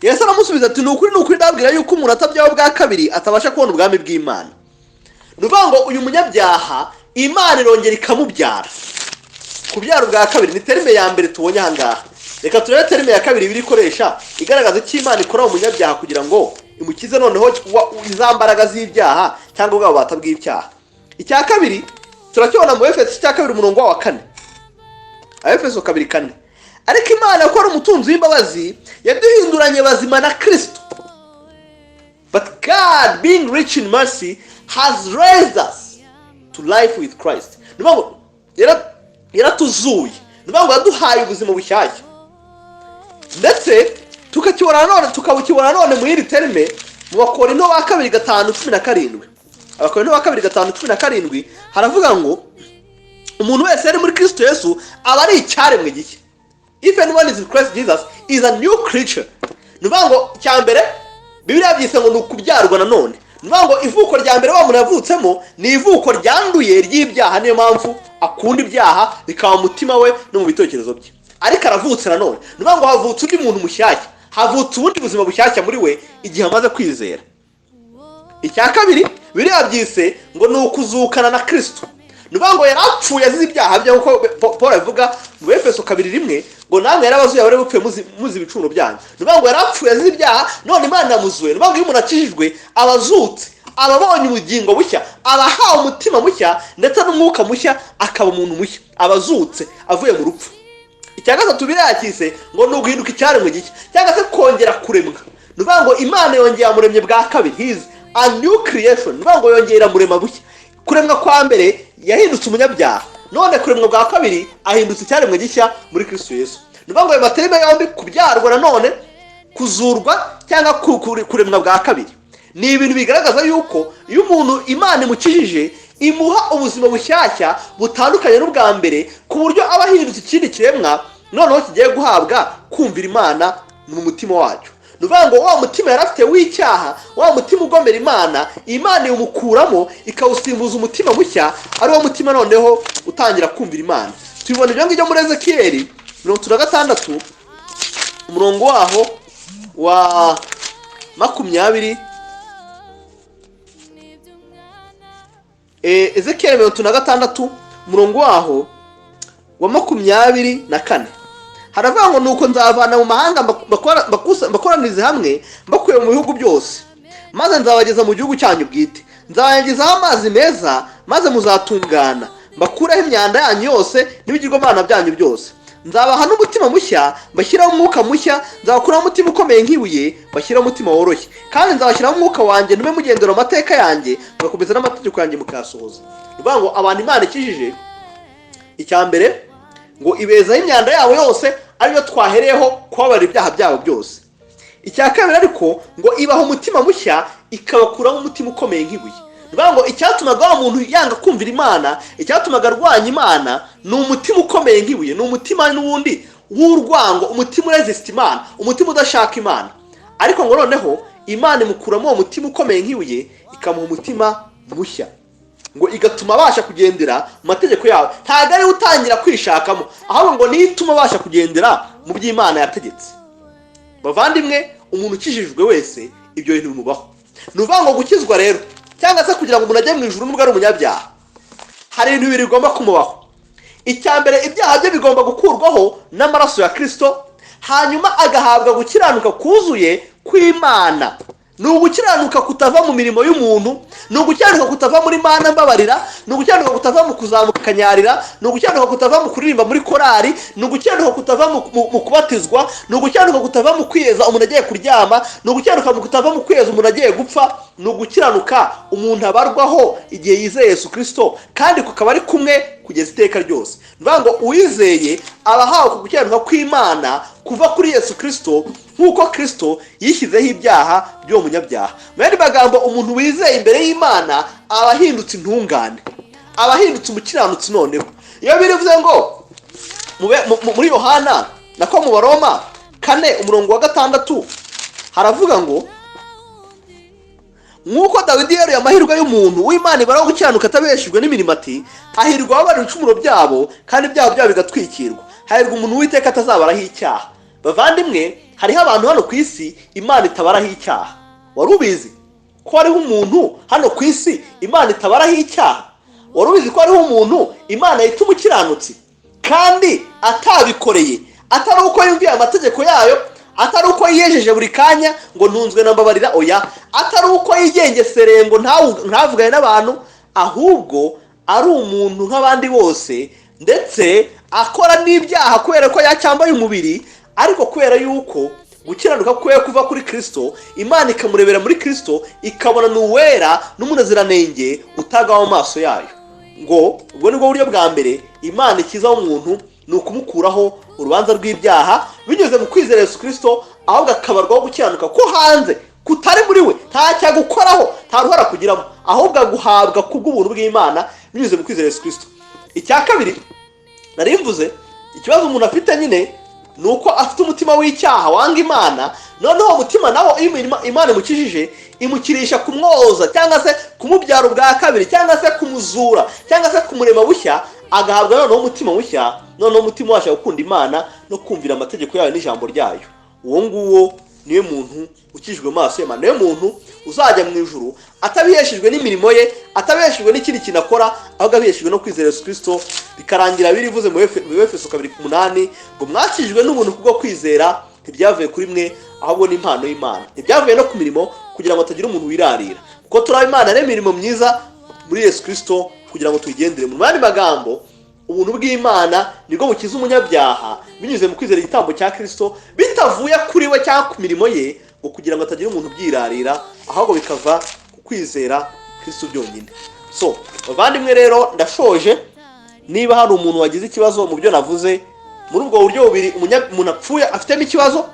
"Yesu aramusubiza ati: 'Ni ukuri, ni ukuri, ndababwira yuko umuntu atabyawe bwa kabiri atabasha kubona ubwami bw'Imana.'" Ni ukuvuga ngo uyu munyabyaha Imana irongera ikamubyara. Kubyara ubwa kabiri ni terme ya mbere tubonye aha ngaha. Reka turebe terme ya kabiri biri ikoresha igaragaza icyo Imana ikora mu munyabyaha kugira ngo imukize noneho za mbaraga z'ibyaha cyangwa bwa bubata bw'ibyaha. Icya kabiri turakibona mu Efeso cya 2, umurongo wa 4. Efeso 2:4: "Ariko Imana, ko ari umutunzi w'imbabazi, yaduhinduranye bazima na Kirisito." "But God, being rich in mercy, has raised us to life with Christ." Ni ukuvuga ngo yaratuzuye, ni ukuvuga ngo yaduhaye ubuzima bushyashya. Ndetse tukakibona none, tukabukibona none mu yindi terme mu Bakorinto ba kabiri 5:17. Abakorinto ba kabiri 5:17 haravuga ngo: "Umuntu wese yari muri Kristo Yesu aba ari icyaremwe gishya." "If anyone is in Christ Jesus is a new creature." Ni ukuvuga ngo icya mbere Bibiliya byise ngo ni ukubyarwa nanone. Ni ukuvuga ngo ivuko rya mbere wa muntu yavutsemo ni ivuko ryanduye ry'ibyaha, niyo mpamvu akunda ibyaha, bikaba mu mutima we no mu bitekerezo bye. Ariko aravutse nanone, ni ukuvuga ngo havutse undi muntu mushyashya, havutse ubundi buzima bushyashya muri we igihe amaze kwizera. Icya kabiri biriya byise ngo ni ukuzukana na Kirisito. Ni ukuvuga ngo yari apfuye azize ibyaha bye, nk'uko Paul abivuga mu Efeso 2:1 ngo: "Namwe yarabazuye abari bupfuye muzi ibicumuro byanyu." Ni ukuvuga ngo yari apfuye azize ibyaha, none Imana iramuzuye. Ni ukuvuga ngo iyo umuntu akijijwe aba azutse, aba abonye ubugingo bushya, aba ahawe umutima mushya ndetse n'umwuka mushya, akaba umuntu mushya, aba azutse avuye mu rupfu. Icya gatatu birayakise ngo ni uguhinduka icyaremwe gishya cyangwa se kongera kuremwa. Ni ukuvuga ngo Imana yongeye yamuremye bwa kabiri, he is a new creation. Ni ukuvuga ngo yongera iramurema bushya. Kuremwa kwa mbere yahindutse umunyabyaha, none kuremwa bwa kabiri ahindutse icyaremwe gishya muri Kristo Yesu. Ni ukuvuga ngo ayo ma terme yombi, kubyarwa nanone, kuzurwa cyangwa kuremwa bwa kabiri, ni ibintu bigaragaza yuko iyo umuntu Imana imukijije, imuha ubuzima bushyashya butandukanye n'ubwa mbere, ku buryo aba ahindutse ikindi kiremwa noneho kigiye guhabwa kumvira Imana mu mutima wacyo. Ni ukuvuga ngo wa mutima yari afite w'icyaha, wa mutima ugomera Imana, Imana iwumukuramo ikawusimbuza umutima mushya, ari wo mutima noneho utangira kumvira Imana. Tubibona ibyo ngibyo muri Ezekiyeli 36, umurongo waho wa 20. Ezekiyeli 36, umurongo waho wa 24, haravuga ngo: "Nuko nzavana mu mahanga mbakoranirize hamwe mbakuye mu bihugu byose, maze nzabageza mu gihugu cyanyu bwite. Nzabagezaho amazi meza, maze muzatungana, mbakureho imyanda yanyu yose n'ibigirwamana byanyu byose. Nzabaha n'umutima mushya, mbashyiraho umwuka mushya. Nzabakuraho umutima ukomeye nk'ibuye, mbashyiraho umutima woroshye. Kandi nzabashyiraho umwuka wanjye, ntume mugendera mu mateka yanjye, mugakomeza n'amategeko yanjye mukayasohoza." Ni ukuvuga ngo abantu Imana ikijije, icya mbere ngo ibezaho imyanda yabo yose, ariyo twahereyeho kubabarira ibyaha byabo byose. Icya kabiri ariko ngo ibaha umutima mushya, ikabakuraho umutima ukomeye nk'ibuye. Ni ukuvuga ngo icyatumaga wa muntu yanga kumvira Imana, icyatumaga arwanya Imana, ni umutima ukomeye nk'ibuye, ni umutima n'ubundi w'urwango, umutima uresista Imana, umutima udashaka Imana. Ariko ngo noneho Imana imukuramo uwo mutima ukomeye nk'ibuye, ikamuha umutima mushya, ngo igatuma abasha kugendera mu mategeko yawe. Ntabwo ariwe utangira kwishakamo, ahubwo ngo niyo ituma abasha kugendera mu byo Imana yategetse. Bavandimwe, umuntu ukijijwe wese ibyo bintu bimubaho. Ni ukuvuga ngo gukizwa rero, cyangwa se kugira ngo umuntu ajye mu ijuru nubwo ari umunyabyaha, hari ibintu bibiri bigomba kumubaho. Icya mbere, ibyaha bye bigomba gukurwaho n'amaraso ya Kirisito, hanyuma agahabwa gukiranuka kuzuye kw'Imana. Ni ugukiranuka kutava mu mirimo y'umuntu, ni ugukiranuka kutava muri "Mana mbabarira", ni ugukiranuka kutava mu kuzamuka akanyarira, ni ugukiranuka kutava mu kuririmba muri korari, ni ugukiranuka kutava mu kubatizwa, ni ugukiranuka kutava mu kwiyeza umuntu agiye kuryama, ni ugukiranuka kutava mu kwiyeza umuntu agiye gupfa. Ni ugukiranuka umuntu abarwaho igihe yizeye Yesu Kirisito, kandi kukaba ari kumwe kugeza iteka ryose. Ni ukuvuga ngo uwizeye aba ahawe ku gukiranuka kw'Imana kuva kuri Yesu Kirisito, nk'uko Kirisito yishyizeho ibyaha by'uwo munyabyaha. Mu yandi magambo, umuntu wizeye imbere y'Imana aba ahindutse intungane, aba ahindutse umukiranutsi. Noneho iyo birivuze ngo muri Yohana, nako mu Baroma 4, umurongo wa 6, haravuga ngo: "Nk'uko Dawidi yeruye amahirwe y'umuntu w'Imana ibaraho gukiranuka atabeshejwe n'imirimo, ati: 'Hahirwa ababara ibicumuro byabo, kandi ibyaha byabo bigatwikirwa. Hahirwa umuntu Uwiteka atazabaraho icyaha.'" Bavandimwe, hariho abantu hano ku isi Imana itabaraho icyaha. Wari ubizi ko hariho umuntu hano ku isi Imana itabaraho icyaha? Wari ubizi ko hariho umuntu Imana yita umukiranutsi kandi atabikoreye, atari uko yumviye amategeko yayo, atari uko yiyejeje buri kanya ngo "Ntunzwe na mbabarira"? Oya, atari uko yigengesereye ngo ntavugane n'abantu, ahubwo ari umuntu nk'abandi bose, ndetse akora n'ibyaha kubera ko yacyambaye umubiri. Ariko kubera yuko gukiranuka kwe kuva kuri Kirisito, Imana ikamurebera muri Kirisito, ikabona ni uwera n'umuziranenge utagawa mu maso yayo. Ngo ubwo ni bwo buryo bwa mbere Imana ikizaho umuntu, ni ukumukuraho urubanza rw'ibyaha binyuze mu kwizera Yesu Kirisito, ahubwo akabarwaho gukiranuka ko hanze kutari muri we, ntacyo agukoraho, nta ruhara kugiramo, ahubwo aguhabwa kubw'ubuntu bw'Imana binyuze mu kwizera Yesu Kirisito. Icya kabiri nari mvuze, ikibazo umuntu afite nyine ni uko afite umutima w'icyaha wanga Imana. Noneho uwo mutima nawo, iyo Imana imukijije, imukirisha kumwoza, cyangwa se kumubyara ubwa kabiri, cyangwa se kumuzura, cyangwa se kumurema bushya, agahabwa noneho umutima mushya, noneho umutima ubasha gukunda Imana no kumvira amategeko yayo n'ijambo ryayo. Uwo nguwo niwe muntu ukijijwe mu maso y'Imana, niwe muntu uzajya mu ijuru atabiheshejwe n'imirimo ye, atabiheshejwe n'ikindi kintu akora, ahubwo abiheshejwe no kwizera Yesu Kirisito. Bikarangira birivuze mu Efeso 2:8 ngo: "Mwakijijwe n'ubuntu kubwo kwizera, ntibyavuye kuri mwe, ahubwo ni impano y'Imana. Ntibyavuye no ku mirimo, kugira ngo hatagira umuntu wirarira. Kuko turi Imana yaremye imirimo myiza muri Yesu Kirisito kugira ngo tuyigendere." Mu yandi magambo, Ubuntu bw'Imana nibwo bukiza umunyabyaha binyuze mu kwizera igitambo cya Kirisito, bitavuye kuri we cyangwa ku mirimo ye, ngo kugira ngo hatagira umuntu ubyirarira, ahubwo bikava ku kwizera Kirisito byonyine. So bavandimwe rero, ndashoje. Niba hari umuntu wagize ikibazo mu byo navuze, muri ubwo buryo bubiri umuntu apfuye afitemo ikibazo,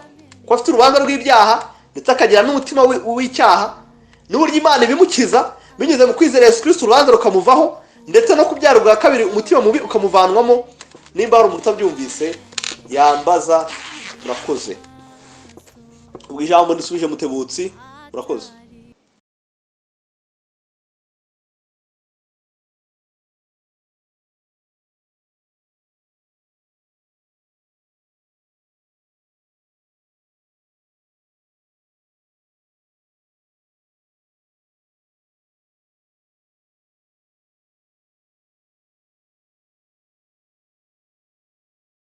ko afite urubanza rw'ibyaha ndetse akagira n'umutima w'icyaha, n'uburyo Imana ibimukiza binyuze mu kwizera Yesu Kirisito, urubanza rukamuvaho, ndetse no kubyara ubwa kabiri, umutima mubi ukamuvanwamo, nimba hari umuntu utabyumvise yambaza. Murakoze. Ubwo ijambo ndisubije Mutebutsi. Murakoze.